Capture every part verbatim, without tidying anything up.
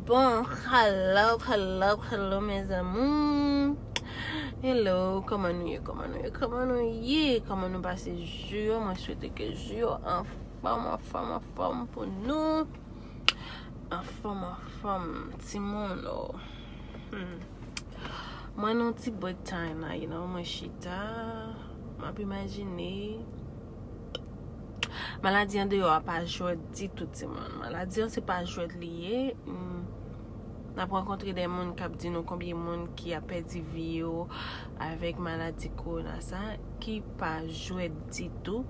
Bon, hello, hello, hello, mes amours. Hello, kòman nou ye, kòman nou ye, kòman nou ye, kòman nou pase jou yo? Mwen swete ke jou yo anfòm, anfòm, anfòm pou nou. Anfòm, anfòm, timoun, oh. Hmm. Mwen nan ti break time la, you know, mwen chita, m ap imajine. Maladi andeyò a pa jwèt ditou, timoun. Maladi an se pa jwèt li ye. Hmm. N ap rankontre de moun k ap di nou konbyen moun ki ap pèdi vi yo avèk maladi kowona sa, ki pa jwèt ditou.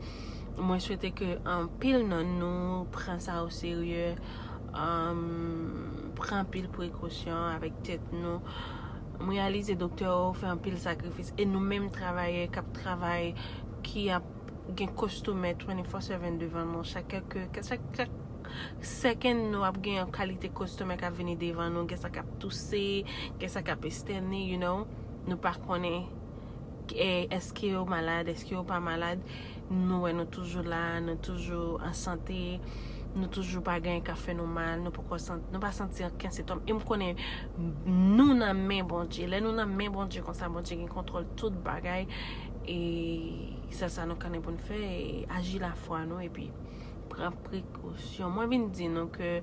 Mwen swete ke anpil nan nou pran sa o serye, um, pran anpil prekosyon avèk tèt nou. M reyalize doktè yo fè anpil sakrifis, e nou menm travayè k ap travay, ki ap gen kostomè twenty-four seven devan nou. Chak kèk, chak, chak second nou ap gen yon kalite kostomè k ap vini devan nou. Gen sa k ap touse, gen sa k ap estène, you know. Nou pa konnen, eh, èske yo malad, èske yo pa malad. Nou wè nou toujou la, nou toujou an sante, nou toujou pa gen anyen k ap fè nou mal, nou poko sant-, nou pa santi okenn sentòm. E m konnen nou nan men Bondye. Lè nou nan men Bondye konsa, Bondye gen kontwòl tout bagay. E sèl sa nou konnen pou n fè, e aji lafwa nou, epi pran prekosyon. Mwen vin di nou ke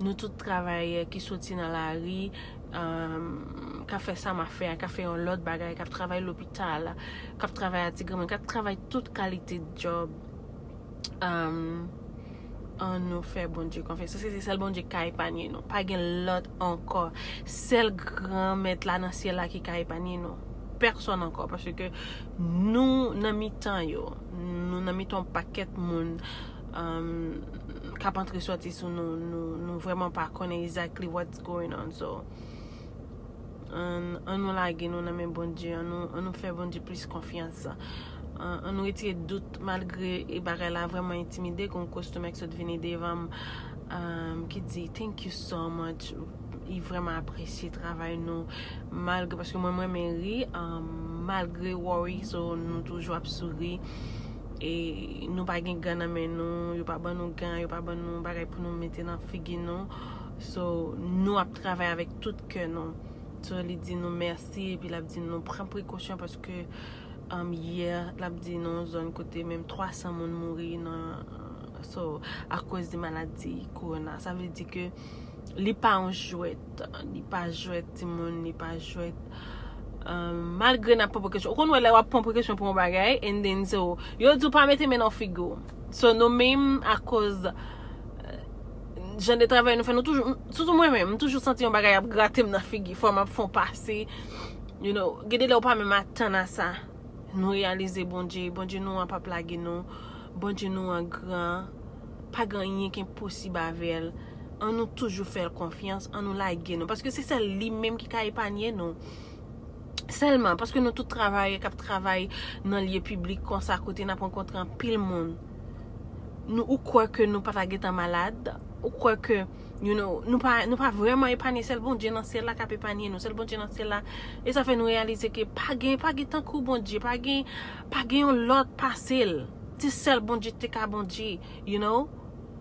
nou tout travayè ki soti nan lari, um, k ap fè sa m ap fè a, k ap fè yon lòt bagay, k ap travay lopital, k ap travay a ti granmoun, k ap travay tout kalite djòb, um, ann nou fè Bondye konfyans. Paske se sèl Bondye ki ka epanye nou. Pa gen lòt ankò. Sèl Granmèt la nan syèl la ki ka epanye nou. Pèsòn ankò. Paske nou nan mitan yo. Nou nan mitan yon pakèt moun, um, k ap antre sòti sou nou. Nou, nou vrèman pa konnen exactly what's going on. So, ann, ann nou lage nou nan men Bondye, ann nou, ann nou fè Bondye plis konfyans. Ann, ann nou retire dout, malgre e bagay la vrèman entimide, gon kostomè k sot vini devan m, um, ki di, "Thank you so much." Li vrèman apresye travay nou, malgre, paske mwen, mwen renmen ri, um, malgre worry, so nou toujou ap souri. E nou pa gen gan nan men nou, yo pa ban nou gan, yo pa ban nou bagay pou nou mete nan figi nou. So, nou ap travay avèk tout kè nou. So, li di nou mèsi, epi l ap di nou pran prekosyon, paske, um, yè, l ap di nou zòn kote menm twa san moun mouri nan, so, akoz de maladi kowona. Sa vle di ke li pa yon jwèt, li pa jwèt, timoun, li pa jwèt. Um, malgre n ap pran prekosyon, ou konn wè lè w ap pran prekosyon pou yon bagay, and then, so, yo di w pa mete men nan figi w. So, nou menm, akoz, euh, jan de travay nou fè, nou toujou, sitou mwen menm, m toujou santi yon bagay ap grate m nan figi, fò m ap fè yon pase, you know, gen de lè ou pa menm atann a sa. Nou reyalize Bondye, Bondye nou an p ap lage nou, Bondye nou an gran, pa gen anyen ki enposib avè l. Ann nou toujou fè l konfyans, ann nou lage nou, paske se sèl li menm ki ka epanye nou. Sèlman, paske nou tout travayè k ap travay nan lye piblik konsa, kote n ap rankontre anpil moun. Nou, ou kwè ke nou pa ta gentan malad? Ou kwè ke, you know, nou pa, nou pa vrèman epanye? Sèl Bondye nan syèl la k ap epanye nou. Sèl Bondye nan syèl la. E sa fè nou reyalize ke pa gen, pa gen tankou Bondye, pa gen, pa gen yon lòt pase l. Se sèl Bondye ki te ka Bondye, you know?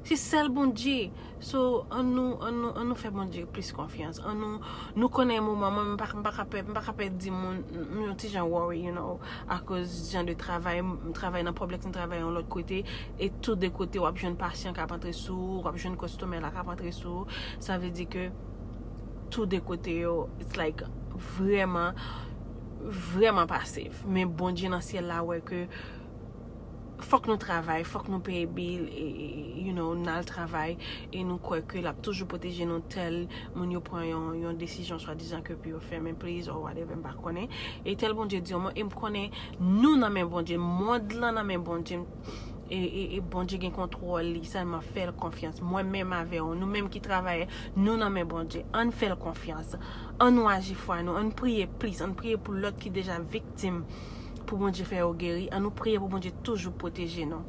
Se sèl Bondye. So, ann nou, ann nou, ann nou fè Bondye plis konfyans. Ann nou, nou konnen moman, mwen, m pa, m pa ka pè, m pa ka pè di moun, m, m yon ti jan worry, you know, akoz jan de travay, m, m travay nan Publix, m travay yon lòt kote, e tou de kote w ap jwenn pasyan k ap antre sou ou, w ap jwenn kostomè la k ap antre sou ou. Sa vle di ke tou de kote yo, it's like, vrèman, vrèman pa safe. Men Bondye nan syèl la wè ke fòk nou travay, fòk nou peye bil, e, e, you know, n al travay, e nou kwè ke l ap toujou pwoteje nou tèl moun yo pran yon, yon desizyon swadizan ke pou yo fèmen place or whatever, m pa konnen. E tèl Bondye di yon mo, e m konnen nou nan men Bondye, mond lan nan men Bondye, e, e, e Bondye gen kontwòl li, sèlman fè l konfyans. Mwen menm avè w, nou menm ki travayè, nou nan men Bondye, ann fè l konfyans. Ann nou aji fwa nou, ann priye plis, ann priye pou lòt ki deja viktim, pou Bondye fè yo geri. Ann nou priye pou Bondye toujou pwoteje nou.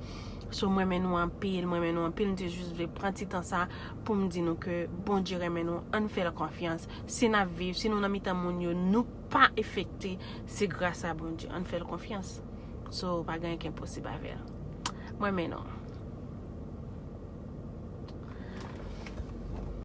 So, m renmen nou anpil, m renmen nou anpil. M te jis vle pran ti tan sa pou m di nou ke Bondye renmen nou, ann fè l konfyans. Si n ap viv, si nou nan mitan moun yo, nou pa enfekte, se gras a Bondye. Ann fè l konfyans. So, pa gen anyen ki enposib avè l. M renmen nou.